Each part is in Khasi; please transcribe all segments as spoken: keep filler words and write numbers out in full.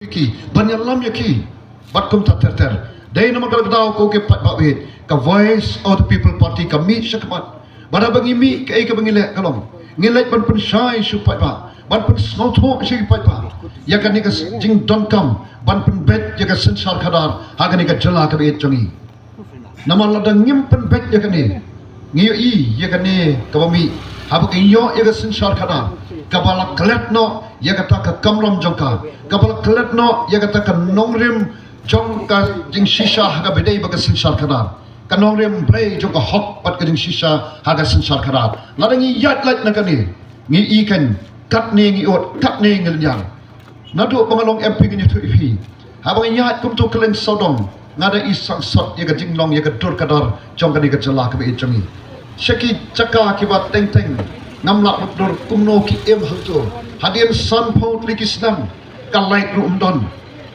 ki, ban ïalam ïa ki bad kumta ter ter. Dei namar kata ka daw ko ki paidbah bad ka Voice of the People Party ka mih shakhmat. Bad haba ngi mih, kaei kaba ngi leh ka long, ngi leit ban pynshai sha u paidbah, ban pynsngewthuh sha u paidbah ïa kane ka jingdonkam ban pynbeit ïa ka synshar khadar ha kane ka jylla kaba ïeit jong ngi. Namar lada ngim pynbeit ïa kane, ngi ïohi ïa kane kaba mih, haba ka ïoh ïa ka synshar khadar kaba la klet noh ïa kata ka kamram jong ka, kaba la klet noh ïa kata ka nongrim jong ka jingshisha ha kaba dei bad ka synshar khadar, ka nongrim brei jong ka hok bad ka jingshisha ha ka synshar khadar. Lada ngi ïaid lait na kane, ngi i kan katne ngi ot, katne ngi lynñiar. Naduh ba nga long M P ngi ïathuh ïa phi, haba nga ïaid kumto kylleng sawdong, nga da i sangsot ïa ka jinglong ïa ka dur ka dar jong kane ka jylla kaba ïeit jong ngi. Sha ki jaka kiba teng teng ngam lah ban dur kumno ki im hangto. Hadien sanphew tylli ki snem ka lait ruh ym don.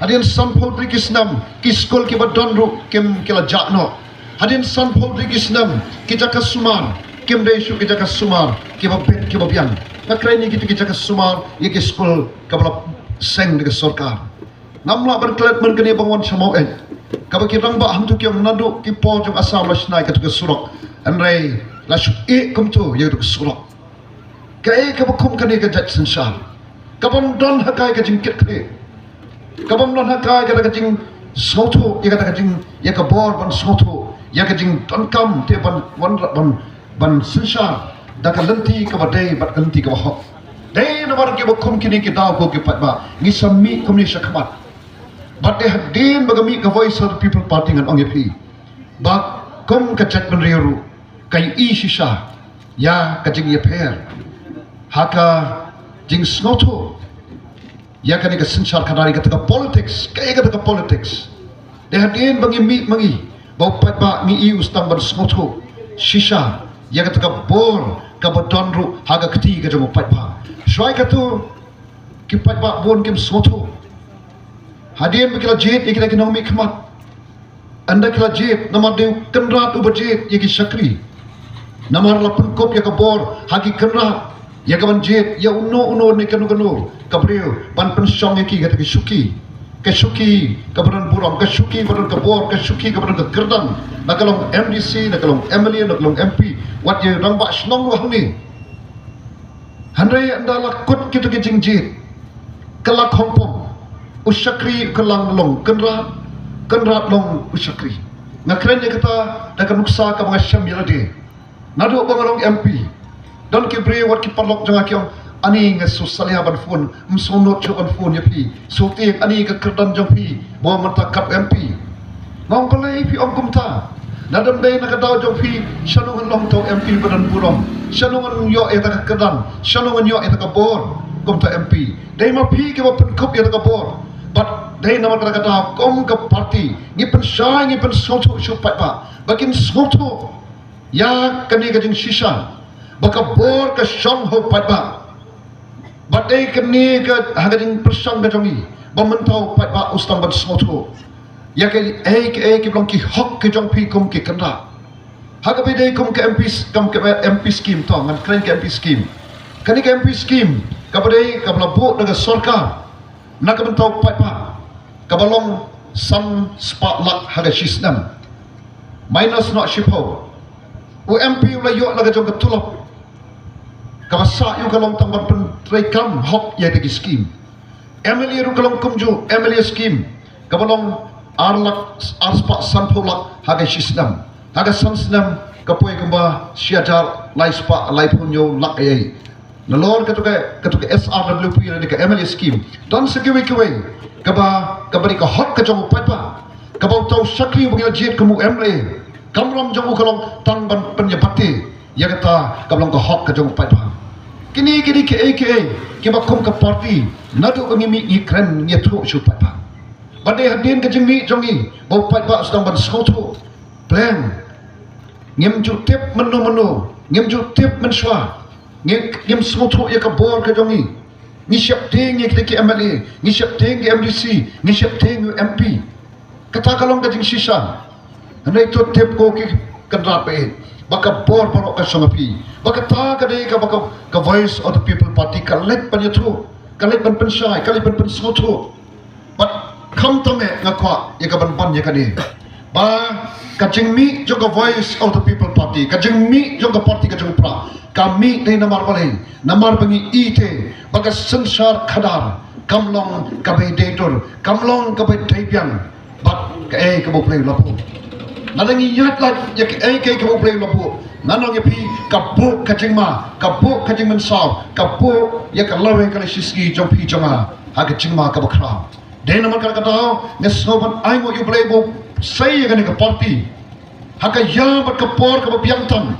Hadien sanphew tylli ki snem ki skul kiba don ruh kim, ki la jah noh. Hadien sanphew tylli ki snem ki jaka sumar kim dei shuh ki jaka sumar kiba bit kiba biang. Nga kren ïa kita ki jaka sumar, ïa ki skul kaba la seng da ka sorkar. Ngam lah ban klet man kane ba nga wan sha Maweit, kaba ki rangbah hangto ki ong naduh ki por jong Assam la shna ïa kato ka surok. Hynrei la shu ïeh kumto ïa kato ka surok. Kaei kaba kum kane ka jait synshar, ka bym don ha ka ïa ka jingkitkhlieh, ka bym don ha ka ïa ka jingsngewthuh, ïa ka jing, ïa ka bor ban sngewthuh ïa ka jingdonkam te ban wanrah ban, ban synshar da ka lynti kaba dei bad ka lynti kaba hok. Dei namar kiba kum kine ki daw ko ki paidbah ngi sa mih kumne shakhmat. Bad dei hadien ba ka mih ka Voice of the People Party ngan ong ïa phi ba kum ka jaitbynriew ruh ka ïohi shisha ïa ka jingïapher ha ka jingsngewthuh ïa kane ka synshar khadar, ïa kata ka politics, ka ïa kata ka politics. Dei hadien ba ngi mih ma ngi ba u paidbah ngi ïohi u sdang ban sngewthuh shisha ïa kata ka bor kaba don ruh ha ka kti ka jong u paidbah. Shuwa ïa kato ki paidbah bun kim sngewthuh. Hadien ba ki la jied ïa kita ki nongmihkhmat, ynda ki la jied namar dei u kynrad uba jied ïa ki shakri. Namar la pynkup ïa ka bor ha ki kynrad ïa ka ban jied ïa uno uno ne kano kano ka briew ban pynshong ïa ki kata ki shuki, ka shuki kaba don burom, ka shuki ba don ka bor, ka shuki kaba don ka kyrdan, na ka long M D C, na ka long M L A, na ka long M P, wat ïa rangbah shnong ruh hangne. Hynrei ynda la kut kito ki jingjied, ka la khongpong, u shakri ka la long kynrad, kynrad long u shakri. Nga kren ïa kata da ka nuksa kaba nga shem ïa lade. Naduh ba nga long M P, don ki briew wat ki paralok jong nga ki ong, ani nga shu salia ban phone, ym shu nud shuh ban phone ïa phi. Shu tieng ani ka kyrdan jong phi ba mynta kat M P. Nga ong balei phi ong kumta? Lada ym dei na ka daw jong phi, shano ngan long uto u M P ba don burom? Shano ngan ïoh ïa kata ka kyrdan? Shano ngan ïoh ïa kata ka bor kum uto u M P? Dei ma phi kiba pynkup ïa kata ka bor. Bad dei namar kata ka daw kum ka party ngi pynshai, ngi pynsngewthuh sha u paidbah ba kin sngewthuh ïa kane ka jingshisha ba ka bor ka shong ha u paidbah. Bad dei kane ka, ha ka jingpyrshang ka jong ngi ba mynta u paidbah u sdang ban sngewthuh ïa kaei kaei kiba long ki hok ki jong phi kum ki kynrad. Ha kaba dei kum ka M P s-, kum ka M P scheme, to ngan kren ka M P scheme. Kane ka M P scheme kaba dei kaba la buh da ka sorkar na ka bynta u paidbah, kaba long san spah lak ha ka shi snem, minus noh shiphew. U M P u la ïoh la ka jong ka tulop kaba sah ïa u, ka long tang ban pyntreikam hok ïa kita ki scheme. M L A ruh ka long kumjuh, M L A scheme kaba long ar lak, ar spah sanphew lak ha ka shi snem. Ha ka san snem ka poi kumba shi hajar lai spah laiphew hynñiew lak ïa. Nalor katu ka, katu ka S R W P lane ka M L A scheme, don sa kiwei kiwei kaba, kaba dei ka hok ka jong u paidbah, kaba uto u shakri uba ngi la jied kum u M L A kamram jong u ka long tang ban pynïabate ïa kata kaba long ka hok ka jong u paidbah. Kine, kine kiei kiei kiba kum ka party naduh ba ngi mih ngi kren ngi ïathuh sha u paidbah. Ba dei hadien ka jingmih jong ngi ba u paidbah u sdang ban sngewthuh. Pleng ngim ju tip mynno mynno, ngim ju tip mynshuwa, ngim, ngim sngewthuh ïa ka bor ka jong ngi. Ngi sheptieng ïa kita ki M L A, ngi sheptieng ki M D C, ngi sheptieng ïa u M P. Kata ka long ka jingshisha. Hynrei to tip ko ki kynrad ba ïeit, ba ka bor baroh ka shong ha phi. Ba kata ka dei kaba ka, ka Voice of the People Party ka leit ban ïathuh, ka leit ban pynshai, ka leit ban pynsngewthuh. Khamtam eh nga kwah ïa ka ban ban ïa kane. Ba ka jingmih jong ka Voice of the People Party, ka jingmih jong ka party ka jong u Prah, ka mih dei namar balei? Namar ba ngi ïeit ba ka synshar khadar kam long kaba dei dur, kam long kaba dei biang. Bad kaei kaba U Blei u la buh. Lada ngi ïaid lait ïa kaei kaei kaba U Blei u la buh, ngan ong ïa phi, ka buh ka jingma, ka buh ka jingmynsaw, ka buh ïa ka lawei ka la shisngi jong phi jong nga ha ka jingma kaba khraw. Dei namar kata ka daw nga sngew ban ainguh ïa U Blei ba u sei ïa kane ka party ha ka ïa bad ka por kaba biang tam.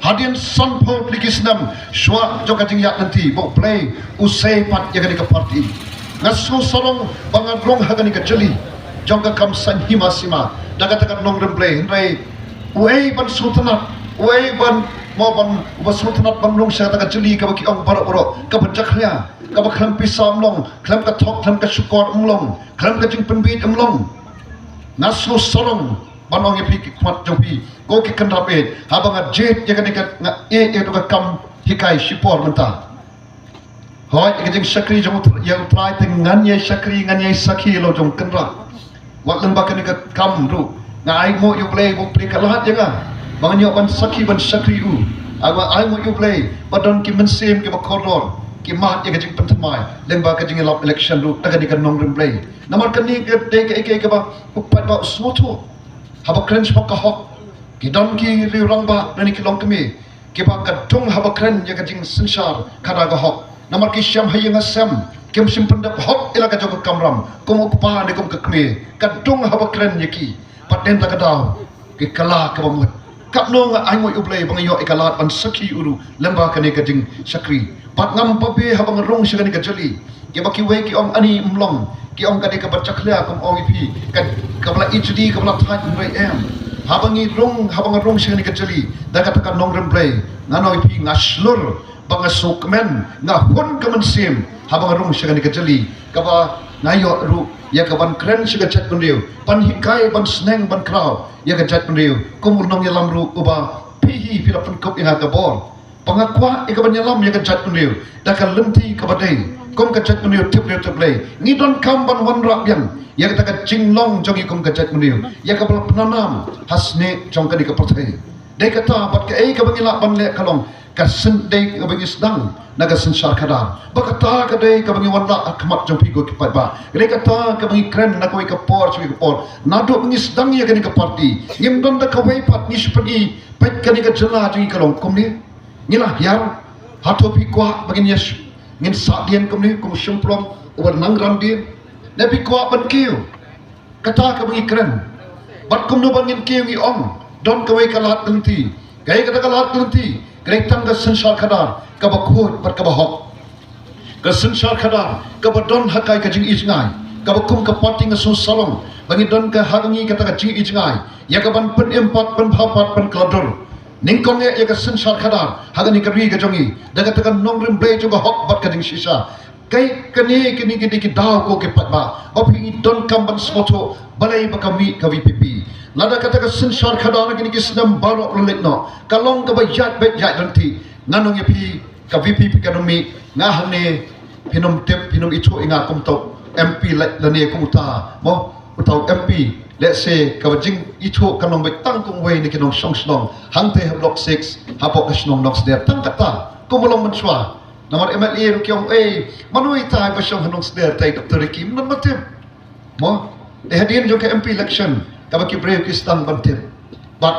Hadien sanphew tylli ki snem shuwa jong ka jingïaid lynti ba U Blei u sei pat ïa kane ka party. Nga sngew sarong ba nga rung ha kane ka jylli jong ka kam saiñ hima sima da kata ka nongrim Blei, hynrei uei ban sngewtynnat, uei ban, mo ban, uba sngewtynnat ban rung sha kata ka jylli kaba ki ong baroh baroh, kaba jakhlia, kaba khlem pisa ym long, khlem ka thok, khlem ka shukor ym long, khlem ka jingpynbiej ym long. Nga sngew sarong ban ong ïa phi ki khmat jong phi, ko ki kynrap eh, haba nga jied ïa kane ka, nga ïeh ïa ka kam hikai shipor mynta. Hooid, ïa ka jingshakri jong u Trai, ïa u Trai te ngan ïa shakri, ngan ïa sakhi ïa la u jong u kynrap. Wat lem ba kane ka kam ruh nga ainguh ïa U Blei ba U Blei ka lad ïa nga ba ngan ïoh ban sakhi ban shakri u. Nga ainguh ïa U Blei ba don ki mynsiem kiba kordor ki mad ïa ka jingpynthymmai lem ba ka jingïalap election ruh da kane ka nongrim Blei. Namar kane ka dei kaei kaei kaba u paidbah u sngewthuh. Haba kren shaphang ka hok, ki don ki riew rangbah lane ki longkmie kiba ka dung haba kren ïa ka jingsynshar khadar ka hok. Namar ki shem ha ïing ha sem, kim shym pyndep hok ïa la ka jong ka kamram kum u kpa ne kum ka kmie. Ka dung haba kren ïa ki. Bad dei na kata ka daw ki kylla kaba mut. Katno nga ainguh ïa U Blei ba nga ïoh ïa ka lad ban sakhi ïa u ruh lem ba kane ka jingshakri. Bad ngam babe haba nga rung sha kane ka jylli. Kiba kiwei ki ong ani ym long, ki ong ka dei kaba jakhlia, kum ong ïa phi, ka, kaba la ijli, kaba la thait, hynrei em. Haba ngi rung, haba nga rung sha kane ka jylli da kata ka nongrim Blei, ngan ong ïa phi, nga shlur ba nga sngewkmen, nga hun ka mynsiem haba nga rung sha kane ka jylli, kaba nga ïoh ruh ïa ka ban kren sha ka jaitbynriew, ban hikai, ban sneng, ban khraw ïa ka jaitbynriew kum u nongïalam ruh uba phi hi phi la pynkup ïa nga ka bor. Ba nga kwah ïa ka ban ïalam ïa ka jaitbynriew da ka lynti kaba dei, kum ka jaitbynriew tip briew tip Blei. Ngi donkam ban wanrah biang ïa kata ka jinglong jong ngi kum ka jaitbynriew, ïa kaba la pynanam ha snieh jong kane ka pyrthei. Dei kata, bad kaei kaba ngi lah ban leh ka long ka syn-, dei kaba ngi sdang na ka synshar khadar. Ba kata ka dei kaba ngi wanrah ha khmat jong phi ko ki paidbah. Dei kata kaba ngi kren na kawei ka por sha kawei ka por. Naduh ba ngi sdang ïa kane ka party, ngim don da kawei pat, ngi shu pyni peit kane ka jylla jong ngi ka long kumne. Ngi la hiar. Hato phi kwah ba ngin ïa sh-, ngin sahdien kumne kum u shymprong uba nang randien? Ne phi kwah ban kiew? Kata kaba ngi kren. Bad kumno ban ngin kiew ngi ong, don kawei ka lad ka lynti. Kaei kata ka lad ka lynti? Ka dei tang ka synshar khadar kaba khuid bad kaba hok. Ka synshar khadar kaba don ha kai ka jingijngai, kaba kum ka party nga sngewsarong ba ngi don ka ha ka ngi kata ka jingijngai ïa ka ban pynim pat, pynbha pat, pynkylla dur. Nyngkong eh ïa ka synshar khadar ha kane ka ri ka jong ngi da kata ka nongrim Blei jong ka hok bad ka jingshisha. Kaei kane, kine ki dei ki daw ko ki paidbah ba phi ngi donkam ban sngewthuh balei ba ka mih ka V P P. Lada kata ka synshar khadar ha kine ki snem baroh la leit noh ka long kaba ïaid beit ïaid ryntih, ngan ong ïa phi, ka V P P kan ym mih. Nga hangne phin ym tip, phin ym ithuh ïa nga kum uta u M P la-, lane kum uta, mo, uta u M P. Let's say kaba jingithuh kan long beit tang kum uwei na ki nongshong shnong hangtei ha Block six, hapoh ka shnong Nongsder, tang kata kum u long mynshuwa. Namar M L A ruh ki ong, ei, mano itai ba shong ha Nongsder, tai Doctor Ricky, ym don ba tip. Mo, eh, hadien jong ka M P election kaba ki briew ki sdang ban tip. Bad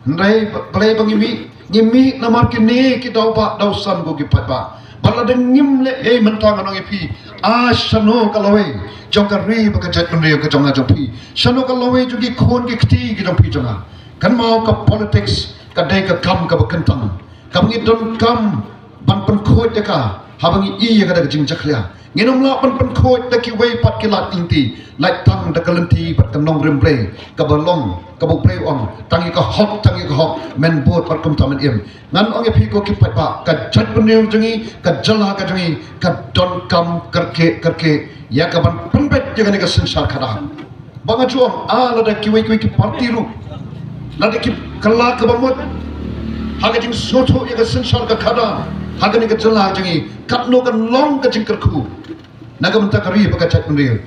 hynrei ba-, balei ba ngi mih? Ngi mih namar kine ki daw bah daw san ko ki paidbah. Bad lada ngim leh ei, mynta ngan ong ïa phi, ah, shano ka lawei jong ka ri bad ka jaitbynriew ka jong nga jong phi? Shano ka lawei jong ki khun ki kti ki jong phi jong nga? Kynmaw, ka politics ka dei ka kam kaba kyntang kaba ngi donkam ban pynkhuid ïa ka haba ngi ïoh ïa ka da ka jingjakhlia. Ngin ym lah ban pynkhuid da kiwei pat ki lad lynti, lait tang da ka lynti bad ka nongrim Blei kaba long, kaba U Blei u ong, tang ïa ka hok, tang ïa ka hok men bud bad kumta men im. Ngan ong ïa phi ko ki paidbah, ka jaitbynriew jong ngi, ka jylla ka jong ngi ka donkam kyrkieh kyrkieh ïa ka ban pynbeit ïa kane ka synshar khadar. Ba nga ju ong, ah, lada kiwei kiwei ki party ruh, lada ki kylla kaba mut ha ka jingsngewthuh ïa ka synshar ka khadar ha kane ka jylla jong ngi, katno kan long ka jingkyrkhu na ka bynta ka ri bad ka jaitbynriew.